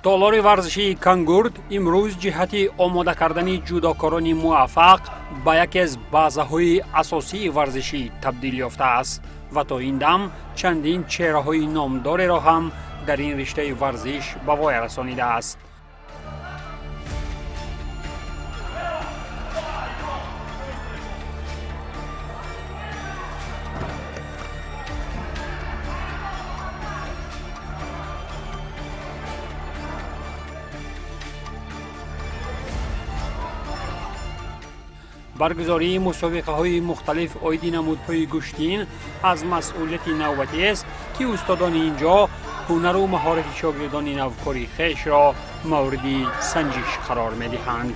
Толори варзишии Кангурд имрӯз ҷиҳати омода кардани ҷудокорони муваффақ ба яке аз базаҳои асосии варзишӣ табдил ёфтааст ва то ин дам чандин чеҳраҳои номдореро ҳам дар ин риштаи варзиш ба воя расонидааст. Баргузории мусобиқаҳои мухталиф оиди намудҳои гӯштин аз масъулияти навбатиест, ки устодони ин ҷо ҳунару маҳорати шогирдони навкори хешро мавриди санҷиш қарор медиҳанд.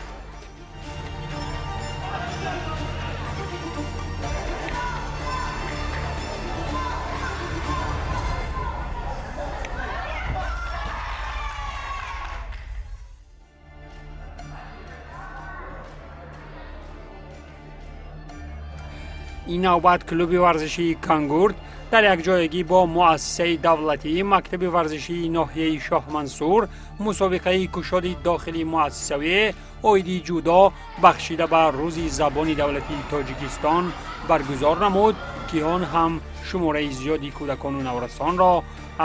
Ин навбат клуби варзишии Кангурд дар якҷоягӣ бо муассисаи давлатии мактаби варзишии ноҳияи Шоҳмансур мусобиқаи кушоди дохили муассисавӣ оиди ҷудо бахшида ба Рӯзи забони давлатии Тоҷикистон баргузор намуд, ки он ҳам шумораи зиёди кӯдакону наврасонро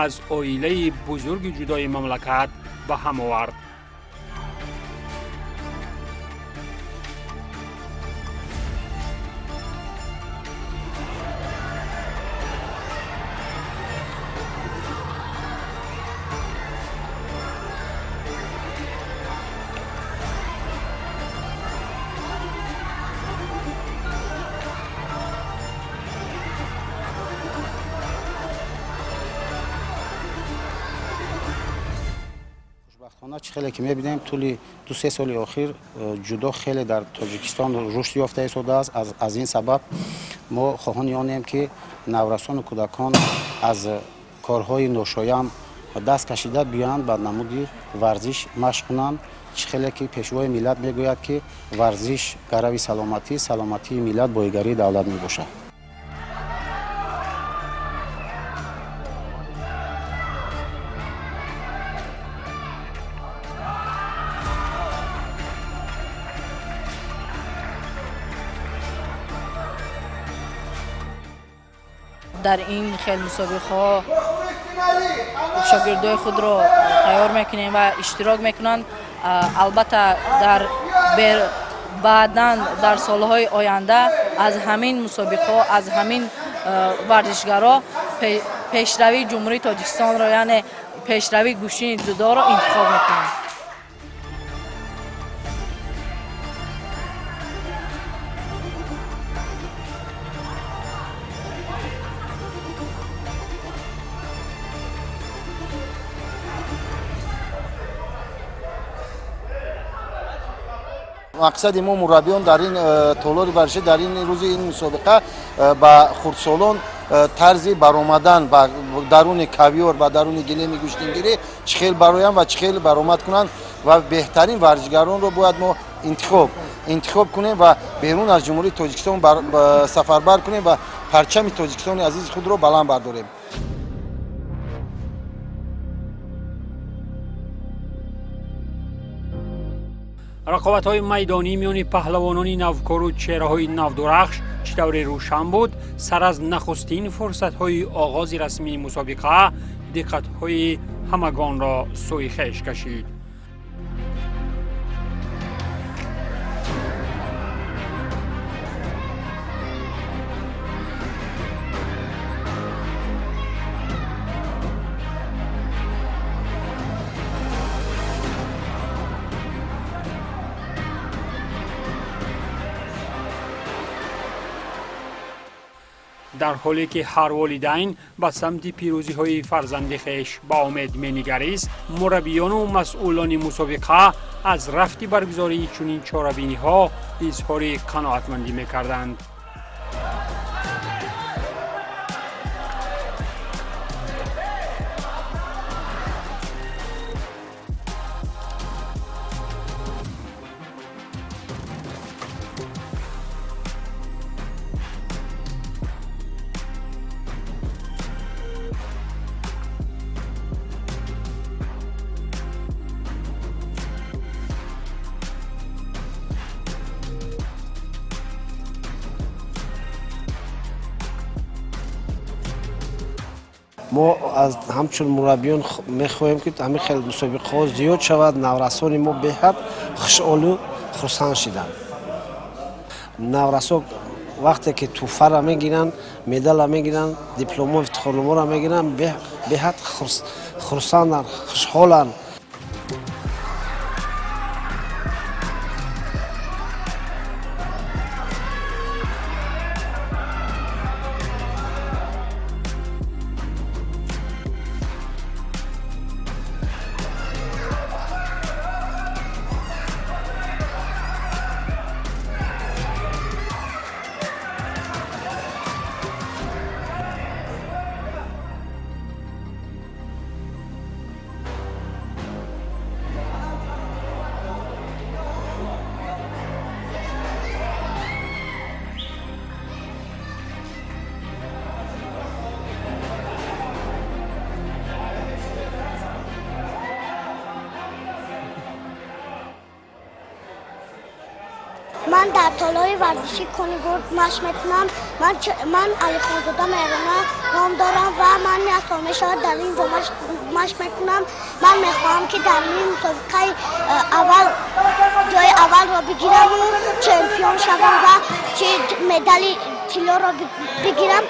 аз оилаи бузурги ҷудои мамлакат ба ҳам овард. Чӣ хеле ки мебинем, тӯли 2-3 соли охир ҷудо хеле дар Тоҷикистон рушд ёфта истодааст. Аз ин сабаб мо хоҳони онем, ки наврасону кӯдакон аз корҳои ношоям даст кашида биёянд, ба намуди варзиш машқ кунанд. Чӣ хеле ки Пешвои миллат мегӯяд, ки варзиш гарави саломатӣ, саломатии миллат боигарии давлат мебошад. Дар ин хел мусобиқаҳо шогирдои худро тайёр мекунем ва иштирок мекунанд. Албатта, дар баъдан дар солҳои оянда аз ҳамин мусобиқаҳо, аз ҳамин варзишгаро пешравии Ҷумҳурии Тоҷикистонро, яъне пешравии гӯштини ҷудоро интихоб мекунанд. Мақсади мо мураббиён дар ин толори варзишӣ дар ин рӯзи ин мусобиқа ба хурдсолон тарзи баромадан ба даруни кавёр, ба даруни гилеми гӯштингирӣ чӣ хел бароянд ва чӣ хел баромад кунанд ва беҳтарин варзишгаронро бояд мо интихоб кунем ва берун аз Ҷумҳурии Тоҷикистон сафарбар кунем ва парчами Тоҷикистони азизи худро баланд бардорем. Рақобатҳои майдонӣ миёни паҳлавонони навкору чеҳраҳои навдурахш чӣ тавре рӯшан буд, сар аз нахустин фурсатҳои оғози расмии мусобиқа диққатҳои ҳамагонро сӯи хеш кашид. Дар ҳоле ки ҳар волидайн ба самти пирӯзиҳои фарзанди хеш ба омед менигарист, мураббиёну масъулони мусобиқа аз рафти баргузории чунин чорабиниҳо изҳори қаноатмандӣ мекарданд. Мо аз ҳамчун мураббиён мехоҳем, ки ҳамин хел мусобиқаҳо зиёд шавад. Наврасони мо беҳад хушҳолу хурсанд шиданд. Наврасо вақте ки тӯҳфара мегиранд, медала мегиранд, дипломо, ифтихорномаро мегиранд, беҳад хурсанданд, хушҳоланд. Ман дар толори варзишии Конигурд машқ мекунам. Ман Алихонзода Меҳрона ном дорам ва ман як сол мешавад дар ин ҷо машқ мекунам. Ман мехоҳам, ки дар ин мусобиқаи аввал ҷои аввалро бигираму чемпион шавам ва медали тиллоро бигирам.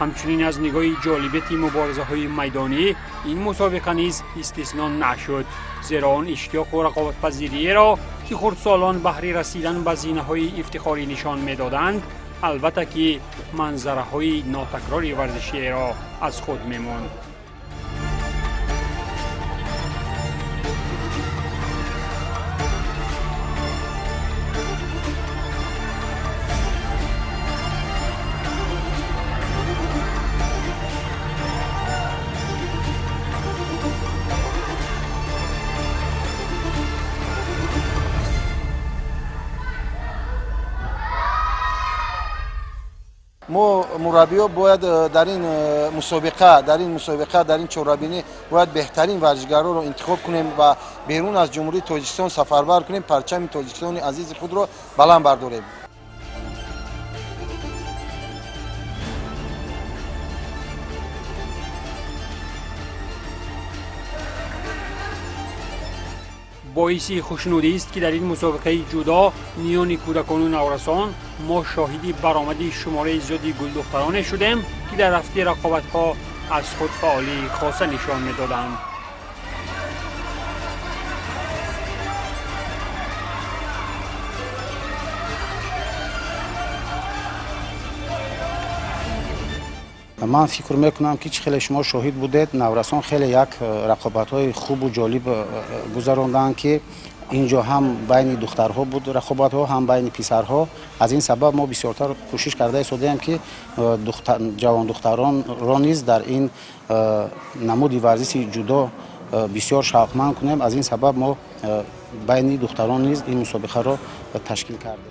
Ҳамчунин аз нигоҳи ҷолибияти муборизаҳои майдонӣ ин мусобиқа низ истисно нашуд, зеро он иштиёқу рақобатпазириеро, ки хурдсолон баҳри расидан ба зинаҳои ифтихорӣ нишон медоданд, албатта ки манзараҳои нотакрори варзишиеро аз худ мемонд. Мо мураббиҳо бояд дар ин мусобиқа, дар ин чорабинӣ бояд беҳтарин варзишгароро интихоб кунем ва берун аз Ҷумҳурии Тоҷикистон сафарбар кунем, парчами Тоҷикистони азизи худро баланд бардорем. Боиси хушнудист, ки дар ин мусобиқаи ҷудо миёни кӯдакону наврасон мо шоҳиди баромади шумораи зиёди гулдухтароне шудем, ки дар рафти рақобатҳо аз худ фаъолии хоса нишон медоданд. Ман фикр мекунам, ки чӣ хеле шумо шоҳид будед, наврасон хеле як рақобатҳои хубу ҷолиб гузаронданд, ки ин ҷо ҳам байни духтарҳо буд рақобатҳо, ҳам байни писарҳо. Аз ин сабаб мо бисёртар кӯшиш карда истодаем, ки ҷавондухтаронро низ дар ин намуди варзиши ҷудо бисёр шавқманд кунем. Аз ин сабаб мо байни духтарон низ ин мусобиқаро ташкил кардем.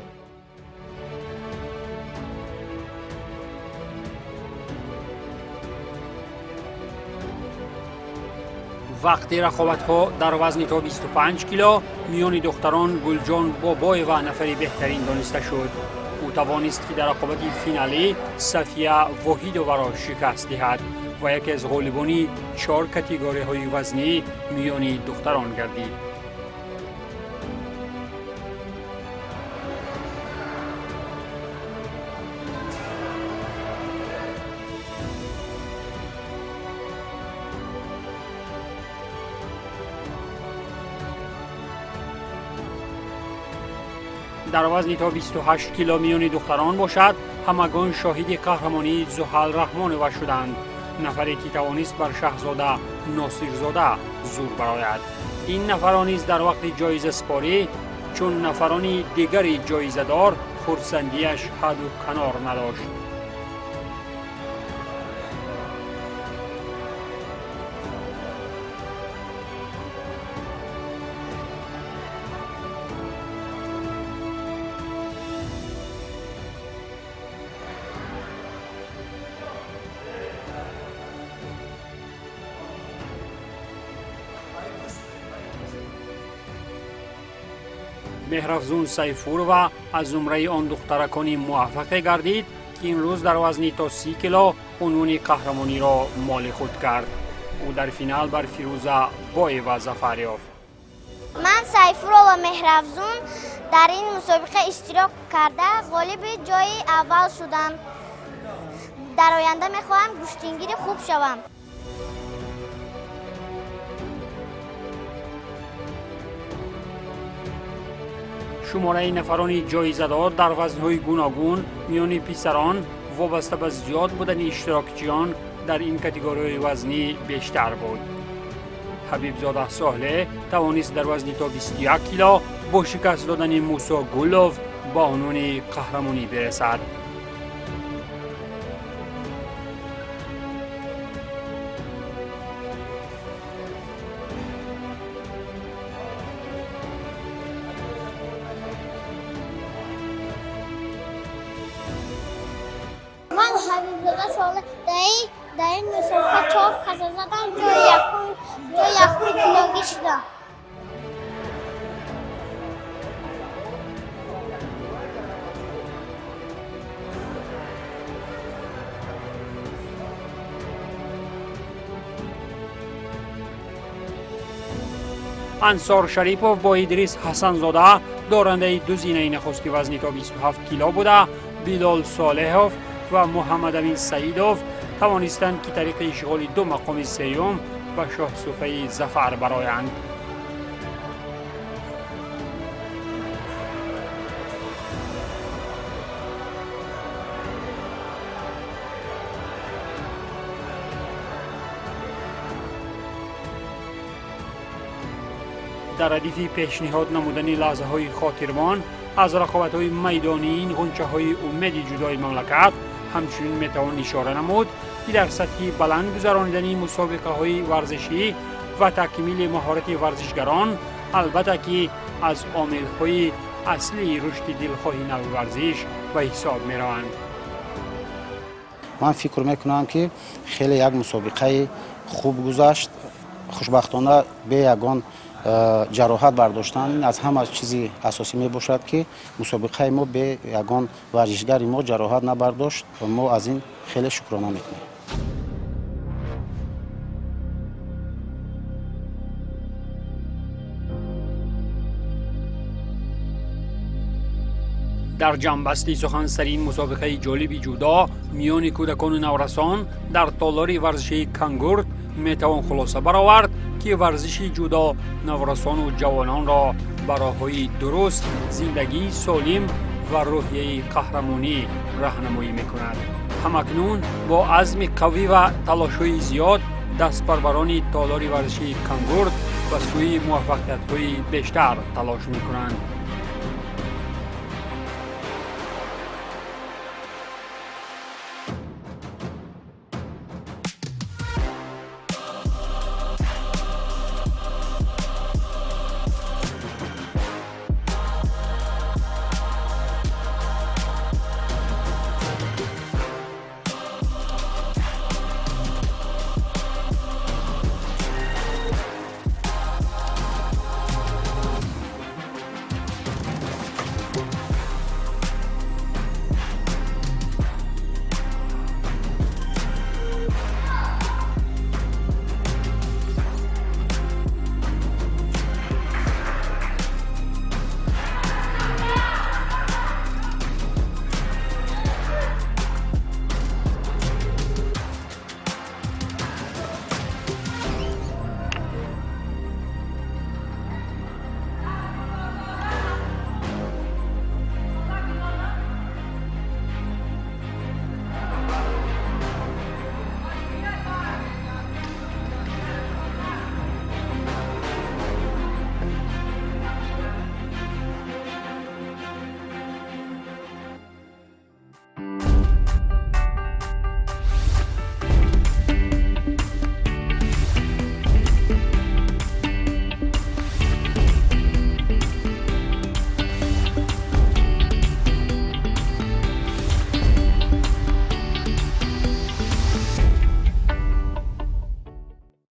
Вақти рақобатҳо дар вазни то 25 кило миёни духтарон Гулҷон Бобоева нафари беҳтарин дониста шуд. Ӯ тавонист, ки дар рақобати финалӣ Сафия Воҳидоваро шикаст диҳад ва яке аз ғолибони чор категорияҳои вазнӣ миёни духтарон гардид. Дар вазни то 28 кило миёни духтарон бошад, ҳамагон шоҳиди қаҳрамонии Зуҳал Раҳмонова шуданд, нафаре ки тавонист бар Шаҳзода Носирзода зур барояд. Ин нафаро низ дар вақти ҷоизаспорӣ чун нафарони дигари ҷоизадор хурсандиаш ҳадду канор надошт. Меҳрафзун Сайфурова аз зумраи он духтаракони муваффақе гардид, ки имрӯз дар вазни то 30 кило унвони қаҳрамониро моли худ кард. Ӯ дар финал бар Фирӯза Боева зафар ёфт. Ман Сайфурова Меҳрафзун дар ин мусобиқа иштирок карда ғолиби ҷои аввал шудам. Дар оянда мехоҳам гӯштингири хуб шавам. Шумораи нафарони ҷоизадор дар вазнҳои гуногун миёни писарон вобаста ба зиёд будани иштирокчиён дар ин категорияи вазнӣ бештар буд. Ҳабибзода Соҳле тавонист дар вазни то 21 кило бо шикаст додани Мусо Гулов ба унвони қаҳрамонӣ бирасад. Ман Ҳабибзода Соҳле дар ин мусобиқа 4 каса задам, ҷои якум тиллогӣ шудам. Ансор Шарипов бо Идрис Ҳасанзода дорандаи ду зинаи нахусти вазни то 27 кило буда, Билол Солеҳов ва Муҳаммадамин Саидов тавонистанд, ки тариқи ишғоли ду мақоми сеюм ба шоҳсуфаи зафар бароянд. Дар радифи пешниҳод намудани лаҳзаҳои хотирмон аз рақобатҳои майдонии ин ғунчаҳои умеди ҷудои мамлакат ҳамчунин метавон ишора намуд, ки дар сатҳи баланд гузаронидани мусобиқаҳои варзишӣ ва такмили маҳорати варзишгарон албатта ки аз омилҳои аслии рушди дилхоҳи нави варзиш ба ҳисоб мераванд. Ман фикр мекунам, ки хеле як мусобиқаи хуб гузашт. Хушбахтона бе ягон ҷароҳат бардоштан аз ҳама чизи асосӣ мебошад, ки мусобиқаи мо бе ягон варзишгари мо ҷароҳат набардошт. Мо аз ин хеле шукрона мекунем. Дар ҷамъбасти сухан сари ин мусобиқаи ҷолиби ҷудо миёни кӯдакону наврасон дар толори варзишии Кангурд метавон хулоса баровард, ки варзиши ҷудо наврасону ҷавононро ба роҳҳои дуруст, зиндагии солим ва рӯҳияи қаҳрамонӣ раҳнамоӣ мекунад. Ҳамакнун бо азми қавӣ ва талошҳои зиёд дастпарварони толори варзишии Кангурд ба сӯи муваффақиятҳои бештар талош мекунанд.